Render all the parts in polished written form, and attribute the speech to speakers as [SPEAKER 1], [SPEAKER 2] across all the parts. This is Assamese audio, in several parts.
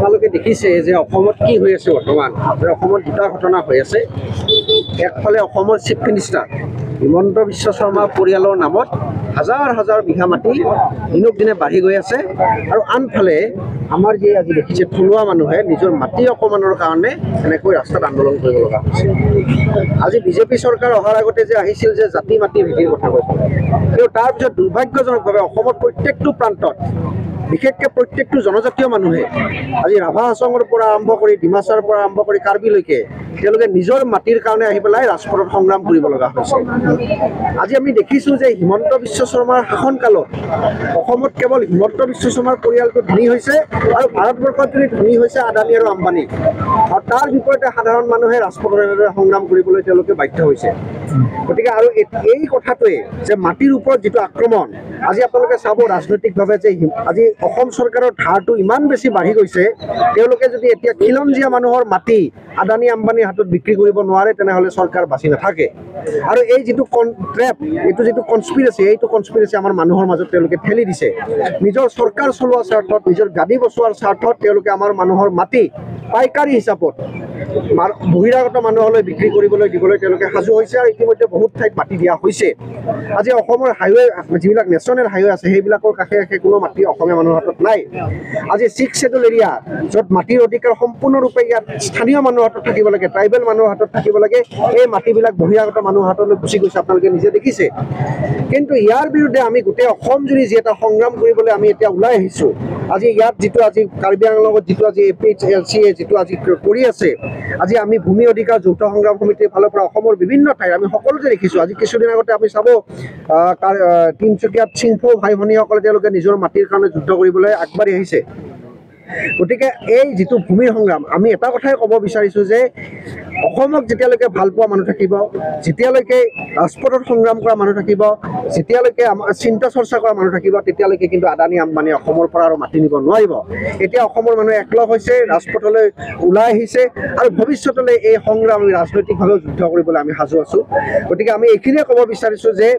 [SPEAKER 1] আপোনালোকে দেখিছে যে অসমত কি হৈ আছে বৰ্তমান। অসমত দুটা ঘটনা হৈ আছে। একফালে অসমৰ চিফ মিনিষ্টাৰ হিমন্ত বিশ্ব শৰ্মা পৰিয়ালৰ নামত হাজাৰ হাজাৰ বিঘা মাটি দিনক দিনে বাঢ়ি গৈ আছে, আৰু আনফালে আমাৰ যে আজি দেখিছে থলুৱা মানুহে নিজৰ মাটি অকণমানৰ কাৰণে এনেকৈ ৰাস্তাত আন্দোলন কৰিব লগা হৈছে। আজি বিজেপি চৰকাৰ অহাৰ আগতে যে আহিছিল যে জাতি মাটি ভেটিৰ কথা কৈছিল, কিন্তু তাৰপিছত দুৰ্ভাগ্যজনকভাৱে অসমত প্ৰত্যেকটো প্ৰান্তত বিশেষকৈ প্ৰত্যেকটো জনজাতীয় মানুহে আজি ৰাভা হাছঙৰ পৰা আৰম্ভ কৰি ডিমাচাৰ পৰা আৰম্ভ কৰি কাৰ্বিলৈকে তেওঁলোকে নিজৰ মাটিৰ কাৰণে আহি পেলাই ৰাজপথত সংগ্ৰাম কৰিব লগা হৈছে। আজি আমি দেখিছোঁ যে হিমন্ত বিশ্ব শৰ্মাৰ শাসনকালত অসমত কেৱল হিমন্ত বিশ্ব শৰ্মাৰ পৰিয়ালটো ধনী হৈছে আৰু ভাৰতবৰ্ষত যদি ধনী হৈছে আদানী আৰু আম্বানী, আৰু তাৰ বিপৰীতে সাধাৰণ মানুহে ৰাজপথত এনেদৰে সংগ্ৰাম কৰিবলৈ তেওঁলোকে বাধ্য হৈছে। গতিকে আৰু এই কথাটোৱে যে মাটিৰ ওপৰত যিটো আক্ৰমণ, আজি আপোনালোকে চাব ৰাজনৈতিকভাৱে যে আজি অসম চৰকাৰৰ ধাৰটো ইমান বেছি বাঢ়ি গৈছে, তেওঁলোকে যদি এতিয়া খিলঞ্জীয়া মানুহৰ মাটি আদানী আম্বানীৰ হাতত বিক্ৰী কৰিব নোৱাৰে তেনেহ'লে চৰকাৰ বাচি নাথাকে। আৰু এই যিটো ট্ৰেপ, এইটো যিটো কনস্পিৰেচি, এইটো কনস্পিৰেচি আমাৰ মানুহৰ মাজত তেওঁলোকে ঠেলি দিছে। নিজৰ চৰকাৰ চলোৱা স্বাৰ্থত, নিজৰ গাদী বচোৱাৰ স্বাৰ্থত তেওঁলোকে আমাৰ মানুহৰ মাটি পাইকাৰী হিচাপত বহিৰাগত মানুহলৈ বিক্ৰী কৰিবলৈ দিবলৈ তেওঁলোকে সাজু হৈছে, আৰু ইতিমধ্যে বহুত ঠাইত মাটি দিয়া হৈছে। আজি অসমৰ হাইৱে, যিবিলাক নেশ্যনেল হাইৱে আছে, সেইবিলাকৰ কাষে কাষে কোনো মাটি অসমীয়া মানুহৰ হাতত নাই। আজি ছিক্স শ্বেডুল এৰিয়া, য'ত মাটিৰ অধিকাৰ সম্পূৰ্ণৰূপে ইয়াত স্থানীয় মানুহৰ হাতত থাকিব লাগে, ট্ৰাইবেল মানুহৰ হাতত থাকিব লাগে, এই মাটিবিলাক বহিৰাগত মানুহৰ হাতলৈ গুচি গৈছে, আপোনালোকে নিজে দেখিছে। কিন্তু ইয়াৰ বিৰুদ্ধে আমি গোটেই অসম জুৰি যি এটা সংগ্ৰাম কৰিবলৈ আমি এতিয়া ওলাই আহিছোঁ। আজি ইয়াত যিটো আজি কাৰ্বি আংলঙত যিটো আজি A P H L C A যিটো আজি কৰি আছে, আজি আমি ভূমি অধিকাৰ যৌথ সংগ্ৰাম সমিতিৰ ফালৰ পৰা অসমৰ বিভিন্ন ঠাইত আমি সকলোতে দেখিছোঁ। আজি কিছুদিন আগতে আমি চাব তিনিচুকীয়াত চিংফৌ ভাই ভনীসকলে তেওঁলোকে নিজৰ মাটিৰ কাৰণে যুদ্ধ কৰিবলৈ আগবাঢ়ি আহিছে। গতিকে এই যিটো ভূমিৰ সংগ্ৰাম, আমি এটা কথাই ক'ব বিচাৰিছোঁ যে অসমক যেতিয়ালৈকে ভাল পোৱা মানুহ থাকিব, যেতিয়ালৈকে ৰাজপথত সংগ্ৰাম কৰা মানুহ থাকিব, যেতিয়ালৈকে আমাৰ চিন্তা চৰ্চা কৰা মানুহ থাকিব, তেতিয়ালৈকে কিন্তু আদানী আম্বানী অসমৰ পৰা আৰু মাটি নিব নোৱাৰিব। এতিয়া অসমৰ মানুহ একলগ হৈছে, ৰাজপথলৈ ওলাই আহিছে, আৰু ভৱিষ্যতলৈ এই সংগ্ৰাম আমি ৰাজনৈতিকভাৱেও যুদ্ধ কৰিবলৈ আমি সাজু আছোঁ। গতিকে আমি এইখিনিয়ে ক'ব বিচাৰিছোঁ যে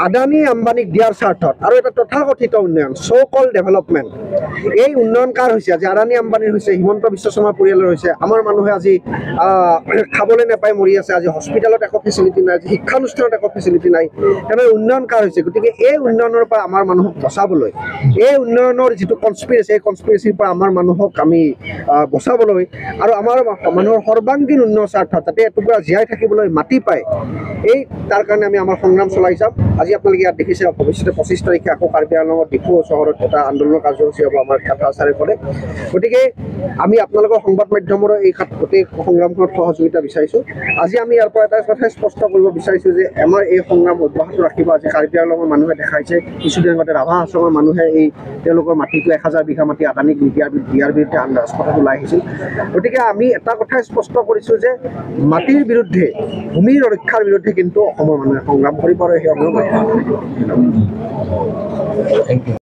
[SPEAKER 1] আদানী আম্বানীক দিয়াৰ স্বাৰ্থত আৰু এটা তথাকথিত উন্নয়ন, চ' কল ডেভেলপমেণ্ট, এই উন্নয়ন কাৰ হৈছে? আজি আদানী আম্বানীৰ হৈছে, হিমন্ত বিশ্ব শৰ্মাৰ পৰিয়ালৰ হৈছে। আমাৰ মানুহে আজি খাবলৈ নাপাই মৰি আছে, আজি হস্পিটেলত একো ফেচিলিটি নাই, আজি শিক্ষানুষ্ঠানত একো ফেচিলিটি নাই, তেনেদৰে উন্নয়ন কাৰ হৈছে? গতিকে এই উন্নয়নৰ পৰা আমাৰ মানুহক বচাবলৈ, এই উন্নয়নৰ যিটো কনস্পিৰেচি, এই কনস্পিৰেচিৰ পৰা আমাৰ মানুহক আমি বচাবলৈ আৰু আমাৰ মানুহৰ সৰ্বাংগীন উন্নয়ন স্বাৰ্থত যাতে এটুকুৰা জীয়াই থাকিবলৈ মাটি পায়, এই তাৰ কাৰণে আমি আমাৰ সংগ্ৰাম চলাই যাম। আজি আপোনালোকে ইয়াত দেখিছে, ভৱিষ্যতে 25 তাৰিখে আকৌ কাৰ্বি আংলঙৰ ডিফু চহৰত এটা আন্দোলনৰ কাৰ্যসূচী হ'ব আমাৰ কাঠা চাৰিওফালে। গতিকে আমি আপোনালোকৰ সংবাদ মাধ্যমৰ এই গোটেই সংগ্ৰামখনত সহযোগিতা বিচাৰিছোঁ। আজি আমি ইয়াৰ পৰা এটা কথাই স্পষ্ট কৰিব বিচাৰিছোঁ যে আমাৰ এই সংগ্ৰাম অব্যাহত ৰাখিব। আজি কাৰ্বি আংলঙৰ মানুহে দেখাইছে, কিছুদিন আগতে ৰাভা হাছঙৰ মানুহে এই তেওঁলোকৰ মাটিটো 1000 বিঘা মাটি আদানীক দিয়াৰ বিৰুদ্ধে ৰাজপথত ওলাই আহিছিল। গতিকে আমি এটা কথাই স্পষ্ট কৰিছোঁ যে মাটিৰ বিৰুদ্ধে, ভূমিৰ ৰক্ষাৰ বিৰুদ্ধে কিন্তু অসমৰ মানুহে সংগ্ৰাম কৰিব আৰু সেই সংগ্ৰাম অব্যাহত ৰাখিব।